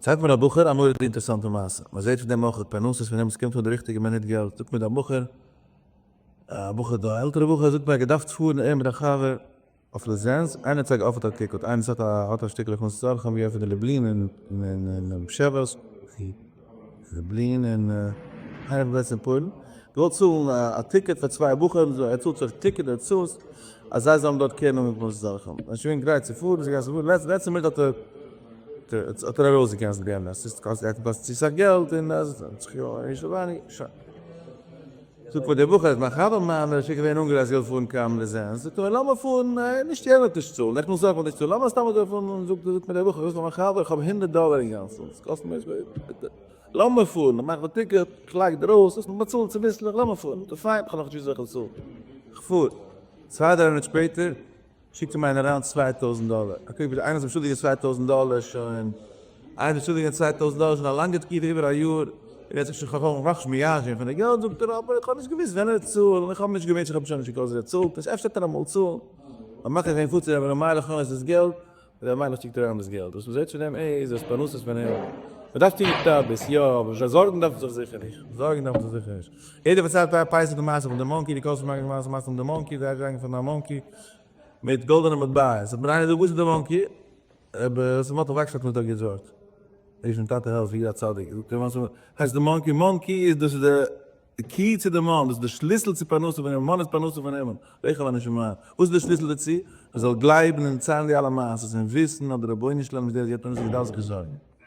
זאגט מיר א בחור א מורא'דיגע אינטערעסאנטע מעשה, מען זעט פון דעם אויך פרנסות פון דעם עס קומט פון די ריכטיגע מינוט געלט, זאגט מיר א בחור, א בחור דא, א עלטערע בחור, זאגט מיר ער האט געדארפט פארן ער מיט א חבר אויף ליזענסק, איינער האט זיי גע offer ט א ticket, איינער האט א האט א שטיקל הכנסת אורחים געעפענט אין לובלין און אין פשעווארסק, לובלין און איינער פון אין פוילן, געוואלט צאלן א ticket פאר צוויי בחורים, ער צאלט זיך ticket ער צאלט אז זיי זאלן דארט קערן אן הכנסת אורחים, ער איז שוין גרייט צו פארן, זיי גייען צו פארן, לעצטע מינוט האט ער האט ער ארויס גע cancel ט די אמת, עס גייט קאסטן צו סאך געלט און אז שוין. זאגט מיר דער בחור אז מיין חבר מיינער איז שוין געווען אנגערייזט געוואלט פארן קיין ליזענסק, זאגט ער מיר לאמיר פארן, נישט יענער וועט נישט צאלן, איך מוז אויך נישט צאלן, לאמיר סתם אזוי פארן, זאגט זאגט מיר דער בחור, זאגסט מיין חבר איך האב הונדרעט דאלער אינגאנצן, עס קאסט מיר, לאמיר פארן, איך מאך די ticket, איך לייג דיר אויס, זאלסט מיר באצאלן צוביסלעך, לאמיר פארן, זאגט ער פיין, איך האב נאכנישט געוואוסט וועלכע צאל, איך פאר, צוויי דריי מינוט שפעטער שיקט אים איינער אריין 2000 דאלער, okay ביטע איינער איז אים שולדיג 2000 דאלער שוין, איינער איז שולדיג 2000 דאלער שוין א לאנגע תקופה איבער א יאר, און ער האט זיך שוין כ'האב נאכנישט מייאש געווען פון די געלט, זאגט ער אבער איך האב נישט געוואוסט ווען ער וועט צאלן, איך האב נישט געוואוסט איך האב שוין נישט געקאסט ער צאלט נישט, אפשר וועט ער אמאל צאלן, אבער מאך איך אים פאר צו רבי מיילעך אן עס איז געלט, רבי מיילעך שיקט אריין דאס געלט, וואס מ'זעט פון דעם איז אז פרנסה איז פון הימל, מ'דארף טון השתדלות יא, אבער זארגן דארף מען זיך זיכער נישט, זארגן דארף מען זיך זיכער נישט, יעדער פארציילט פאר פסח די מעשה פון די monkey, די קאסט פון די מעשה פון די monkey, זיי געגאנגען פון א monkey מיט גאלדענע מטבעות, האט מיר איינער געזאגט וואס איז די monkey? רבי ר' מאטל וואגשאהל האט מיר דאך געזאגט, ער איז שוין טאטע העלף ווי א צדיק, זאגט ער וואס הייסט די monkey, monkey איז דאס איז די key צו די מן, דאס איז די שליסל צו פרנסה פון הימל, מן איז פרנסה פון הימל, לחם הנשמה, וואס איז די שליסל דערצו? מען זאל גלייבן און ציילן די אלע מעשות און וויסן אז דער רבונו של עולם איז דער וואס געבט פרנסה, מען דארף זיך נישט זארגן.